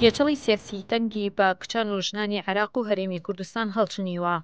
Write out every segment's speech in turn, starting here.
گێچەڵی سێکسی تەنگی بە کچان و ژنانی عێراق و هەرێمی کوردستان هەڵچنیوە.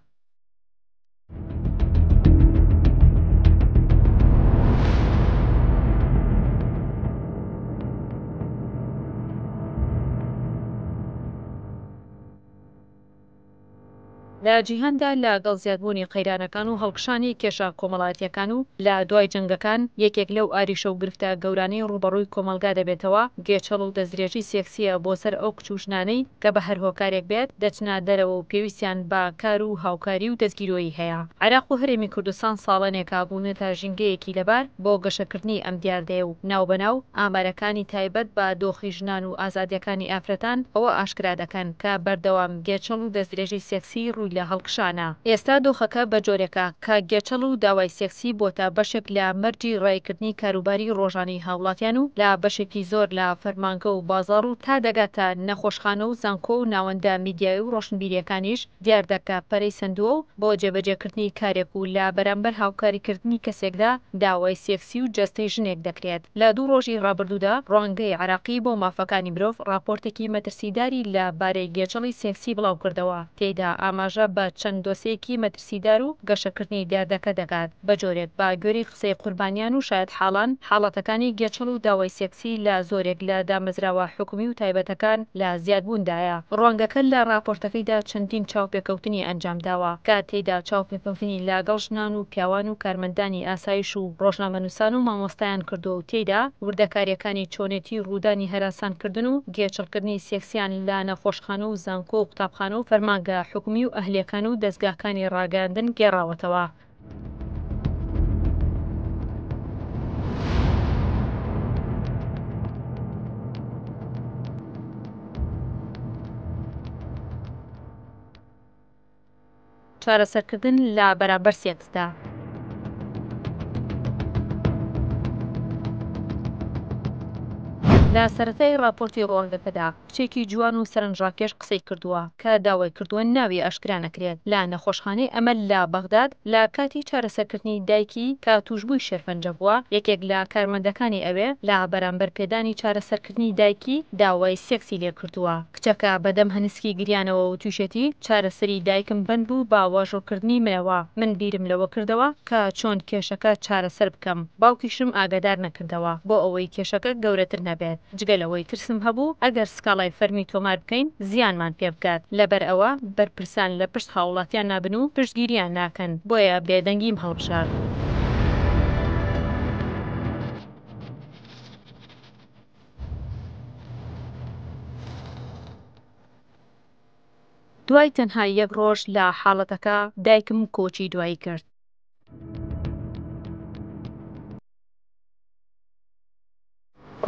لە جیهاندا لە گەڵ زیادبوونی قەیرانەکان و هەڵکشانی کێشە کۆمەڵایەتیەکان و لە دوای جەنگەکان یەکێک لەو ئاریشە و گرفتە گەورانەی ڕووبەڕووی کۆمەڵگا دەبێتەوە گێچەڵ و دەستدرێژی سێکسیە بۆ سەر ئەو کچ و ژنانەی کە بە هەر هۆکارێک بێت دەچنە دەرەوە و پێویستیان بە کار و هاوکاری و دەستگیرۆیی هەیە. عێراق و هەرێمی کوردستان ساڵانێکە بوونەتە ژینگەیەکی لەبار بۆ گەشەکردنی ئەم دیاردەیە و ناوبەناو ئامارەکانی تایبەت بە دۆخی ژنان و ئازادییەکانی ئافرەتان ئەوە ئاشکرا دەکەن کە بەردەوام گێچەڵ و دەستدرێژی سێکسی ڕووی لە هەڵکشانە. ئێستا دۆخەکە بە جۆرێکە کە گێچەڵ و داوای سێکسی بۆتە بەشێک لە مەرجی ڕاییکردنی کاروباری ڕۆژانەی هاوڵاتیان و لە بەشێکی زۆر لە فەرمانگە و بازاڕ و تا دەگاتە نەخۆشخانە و زانکۆ و ناوەندە میدیایی و ڕۆشنبیرییەکانیش دیاردەکە پەرەی سەندووە و بۆ جێبەجێکردنی کارێک و لە بەرامبەر هاوکاریکردنی کەسێکدا داوای سێکسی و جەستەی ژنێک دەکرێت. لە دوو ڕۆژی ڕابردوودا ڕوانگەی عێراقی بۆ مافەکانی مرۆڤ ڕاپۆرتێکی مەترسیداری لە بارەی گێچەڵی سێکسی بڵاوکردەوە، تێیدا ئاماژە بە چەند دۆسێیەکی مەترسیدار و گەشەکردنی دیاردەکە دەکات، بە جۆرێک بە گوێرەی قسەی قوربانیان و شایەتحاڵان حاڵەتەکانی گێچەڵ و داوای سێکسی لە زۆرێک لە دامەزراوە حکومی و تایبەتەکان لە زیادبووندایە. ڕوانگەکە لە ڕاپۆرتەکەیدا چەندین چاوپێکەوتنی ئەنجامداوە کە تێیدا چاوپێکەوتنی لەگەڵ ژنان و پیاوان و کارمەندانی ئاسایش و ڕۆژنامەنووسان و مامۆستایان کردووە و تێیدا وردەکارییەکانی چۆنێتی ڕوودانی هەراسانکردن و گێچەڵکردنی سێکسیان لە نەخۆشخانە و زانکۆ و قوتابخانە و فەرمانگە حکومی و ئەهلییەکان و دەزگاکانی ڕاگەیاندن گێڕاوەتەوە. چارەسەرکردن لە بەرامبەر سێکسدا. لە سەرەتای ڕاپۆرتی ڕوانگەکەدا کچێکی جوان و سەرنجڕاکێش قسەی کردووە کە داوای کردووە ناوی ئاشکرا نەکرێت لە نەخۆشخانەی ئەمەل لە بەغداد لە کاتی چارەسەرکردنی دایکی کە تووشبووی شێرپەنجە بووە یەکێک لە کارمەندەکانی ئەوێ لە بەرامبەر پێدانی چارەسەرکردنی دایکی داوای سێکسی لێکردووە. کچەکە بەدەم هەنسکی گریانەوە وتویشێتی، چارەسەری دایکم بەند بوو بە واژۆکردنی منەوە، من بیرم لەوە کردەوە کە چۆن کێشەکە چارەسەر بکەم، باوکیشم ئاگادار نەکردەوە بۆ ئەوەی کێشەکە گەورەتر نەبێت، جگە لەوەی ترسم هەبوو ئەگەر سکاڵای فەرمی تۆمار بکەین زیانمان پێبگات، لەبەر ئەوە بەرپرسان لە پشت هاوڵاتیان نابن و پشتگیریان ناکەن، بۆیە بێدەنگیم هەڵبژارد. دوای تەنها یەک ڕۆژ لە حاڵەتەکە دایکم کۆچی دوایی کرد.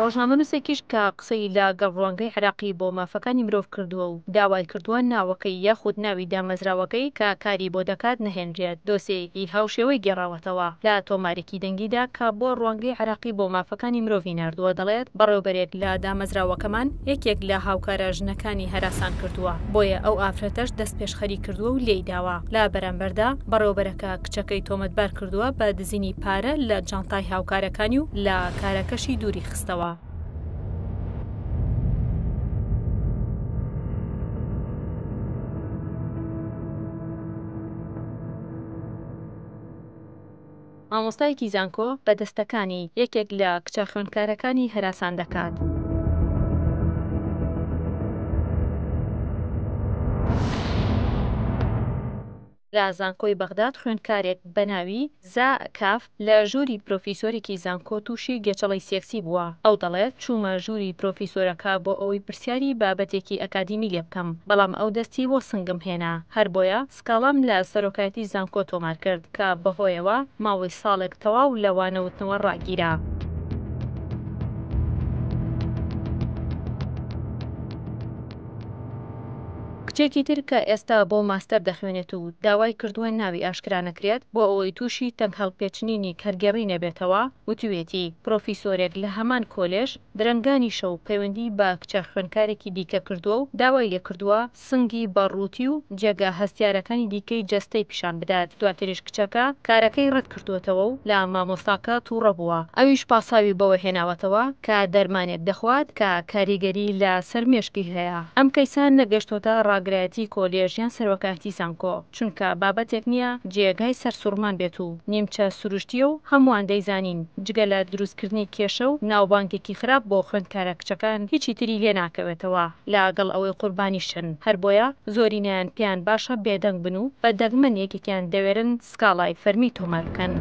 ڕۆژنامەنووسێکیش کە قسەی لە گەڵ ڕوانگەی عێراقی بۆ مافەکانی مرۆڤ کردووە و داوای کردووە ناوەکەی یاخود ناوی دامەزراوەکەی کە کاری بۆ دەکات نەهێنرێت، دۆسێیەکی هاوشێوەی گێڕاوەتەوە. لە تۆمارێکی دەنگیدا کە بۆ ڕوانگەی عێراقی بۆ مافەکانی مرۆڤی ناردووە دەڵێت، بەڕێوبەرێک لە دامەزراوەکەمان یەکێک لە هاوکارە ژنەکانی هەراسان کردووە، بۆیە ئەو ئافرەتەش دەستپێشخەری کردووە و لێی داوە. لە بەرامبەردا بەڕێوبەرەکە کچەکەی تۆمەتبار کردووە بە دزینی پارە لە جانتای هاوکارەکانی و لە کارەکەشی دووری خستەوە. مامۆستایەکی زانکۆ بە دەستەکانی یەکێک لە کچە خوێندکارەکانی هەراسان دەکات. لە زانکۆی بەغداد خوێندکارێک بە ناوی، زا کاف، لە ژووری پرۆفیسۆرێکی زانکۆ تووشی گێچەڵی سێکسی بووە، ئەو دەڵێت، چوومە ژووری پرۆفیسۆرەکە بۆ ئەوەی پرسیاری بابەتێکی ئەکادیمی لێ بکەم، بەڵام ئەو دەستی بۆ سنگم هێنا، هەر بۆیە سکاڵام لە سەرۆکایەتی زانکۆ تۆمار کرد کە بەهۆیەوە ماوەی ساڵێک تەواو لە وانەوتنەوە ڕاگیرا. کچێکی تر کە ئێستا بۆ ماستەر دەخوێنێت و داوای کردووە ناوی ئاشکرا نەکرێت بۆ ئەوەی تووشی تەنگهەڵپێچنینی کارگێڕی نەبێتەوە، وتویەتی، پرۆفیسۆرێک لە هەمان کۆلێژ درەنگانی شەو پەیوەندی بە کچە خوێندکارێکی دیکە کردووە و داوای لێکردووە سنگی بە ڕووتی و جێگا هەستیارەکانی دیکەی جەستەی پیشان بدات، دواتریش کچەکە کارەکەی ڕەتکردووەتەوە و لە مامۆستاکە تووڕە بووە، ئەویش پاساوی بەوە هێناوەتەوە کە دەرمانێک دەخوات کە کاریگەری لە سەر مێشکی هەیە. ئەم کەیسە نەگەشتۆتە ڕاگرایەتی کۆلێژ یان سەرۆکایەتی زانکۆ، چونکە بابەتێک نییە جێگای سەرسوڕمان بێت و نیمچە سروشتییە و هەمووان دەیزانین، جگە لە دروستکردنی کێشە و ناوبانگێکی خراپ بۆ خوێندکارە کچەکان هیچی تری لێ ناکەوێتەوە. لە گەڵ ئەوەی قوربانیشن، هەر بۆیە زۆرینەیان پێیان باشە بێدەنگ بن و بە دەگمەن یەکێکیان دەوێرن سکاڵای فەرمی تۆمار بکەن.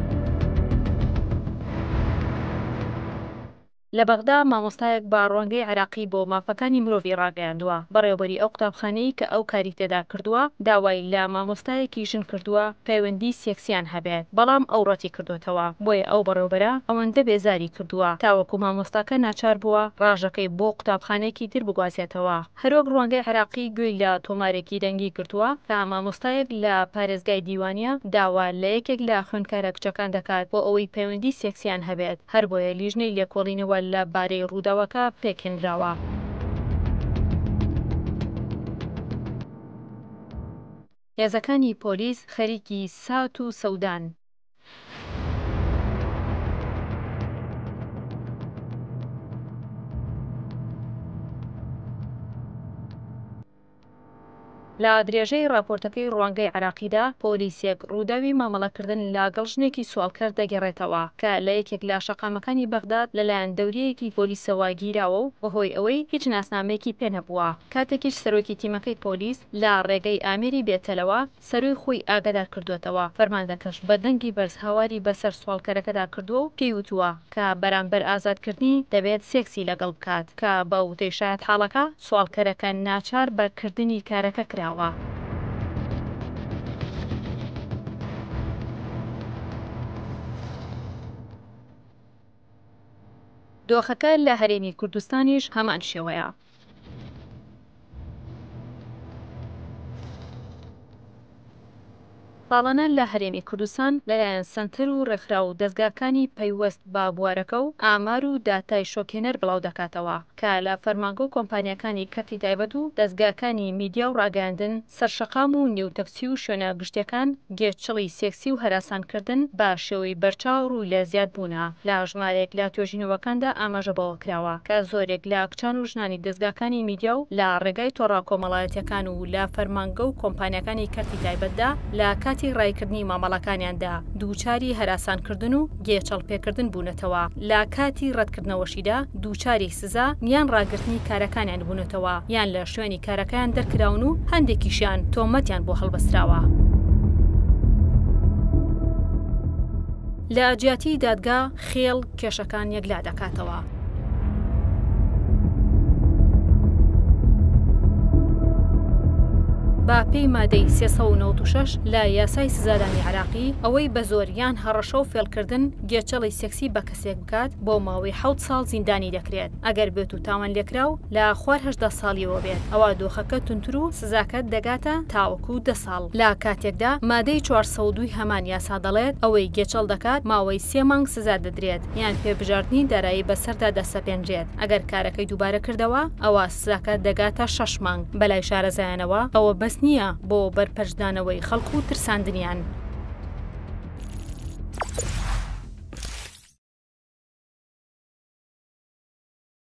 لە بەغدا مامۆستایەک بە ڕوانگەی عێراقی بۆ مافەکانی مرۆڤی ڕاگەیاندووە، بەڕێوەبەری ئەو قوتابخانەی کە ئەو کاری تێدا کردووە داوای لە مامۆستایەکی ژن کردووە پەیوەندی سێکسیان هەبێت، بەڵام ئەو ڕەتی کردۆتەوە، بۆیە ئەو بەڕێوبەرە ئەوەندە بێزاری کردووە تاوەکو مامۆستاکە ناچار بووە ڕاژەکەی بۆ قوتابخانەیەکی تر بگوازێتەوە. هەروەک ڕوانگەی عێراقی گوێی لە تۆمارێکی دەنگی گرتووە کە مامۆستایەک لە پارێزگای دیوانیە داوا لە یەکێک لە خوێندکارە کچەکان دەکات بۆ ئەوەی پەیوەندی سێکسیان هەبێت، هەربۆیە لیژنەی لێکۆڵینەوە لە بارەی ڕووداوەکە پێکهێنراوە. هێزەکانی پۆلیس خەریکی سات و سەودان. لە درێژەی ڕاپۆرتەکەی ڕوانگەی عێراقیدا، پۆلیسێک ڕووداوی مامەڵەکردن لەگەڵ ژنێکی سواڵکەر دەگێڕێتەوە کە لە یەکێک لە شەقامەکانی بەغداد لەلایەن دەوریەیەکی پۆلیسەوە گیراوە و بەهۆی ئەوەی هیچ ناسنامەیەکی پێ نەبووە کاتێکیش سەرۆکی تیمەکەی پۆلیس لە ڕێگەی ئامێری بێ تەلەوە سەرووی خۆی ئاگادار کردووەتەوە، فەرماندەکەش بە دەنگی بەرز هاواری بەسەر سواڵکەرەکەدا کردووە و پێی وتووە کە بەرامبەر ئازادکردنی دەبێت سێکسی لەگەڵ بکات، کە بە وتەی شایەتحاڵەکە سواڵکەرەکە ناچار بە کردنی کارەکە کراوە. دۆخەکە لە هەرێمی کوردستانیش هەمان شێوەیە. ساڵانە لە هەرێمی کوردستان لەلایەن سەنتەر و ڕێکخراو و دەزگاکانی پەیوەست بە بوارەکە و ئامار و داتای شۆکهێنەر بڵاودەکاتەوە کە لە فەرمانگە و کۆمپانیاکانی کەرتی تایبەت و دەزگاکانی میدیا و ڕاگەیاندن سەرشەقام و نێو تەکسی و شوێنە گشتیەکان گێچڵی سێکسی و هەراسانکردن بە شێوەی بەرچاو ڕووی لە زیادبوونە. لە ژمارەیەک لە توێژینەوەکاندا ئاماژە بەوە کراوە کە زۆرێک لە کچان و ژنانی دەزگاکانی میدیا و لە ڕێگای تۆڕە کۆمەڵایەتیەکان و لە فەرمانگە و کۆمپانیاکانی کەرتی تایبەتدا لە کاتی ڕایکردنی مامەڵەکانیاندا دووچاری هەراسانکردن و گێچەڵ پێکردن بوونەتەوە لە کاتی ڕەتکردنەوەشیدا دووچاری سزا یان ڕاگرتنی کارەکانیان بوونەتەوە یان لە شوێنی کارەکەیان دەرکراون و هەندێکیشیان تۆمەتیان بۆ هەڵبەستراوە. لە جیاتی دادگا خێڵ کێشەکان یەکلا دەکاتەوە. بە پێی مادەی 396 لە یاسای سزادانی عراقی ئەوەی بە زۆر یان هەڕەشە و فێڵکردن گێچەڵی سێکسی بە کەسێک بکات بۆ ماوەی حەوت ساڵ زیندانی دەکرێت، ئەگەر بێت و تاوانلێکراو لە خوار 18 ساڵیەوە بێت ئەوا دۆخەکە توندتر و سزاکە دەگاتە تاوەکو دە ساڵ، لە کاتێکدا مادەی 402 ی هەمان یاسا دەڵێت ئەوەی گێچەڵ دەکات ماوەی سێ مانگ سزا دەدرێت یان پێبژاردنی دارایی بەسەردا دەسەپێنرێت، ئەگەر کارەکەی دووبارە کردەوە ئەوا سزاکە دەگاتە شەش مانگ، بەلای شارەزایانەوە ئەوە بەس نییە بۆ بەرپەرچدانەوەی خەڵک و ترساندنیان.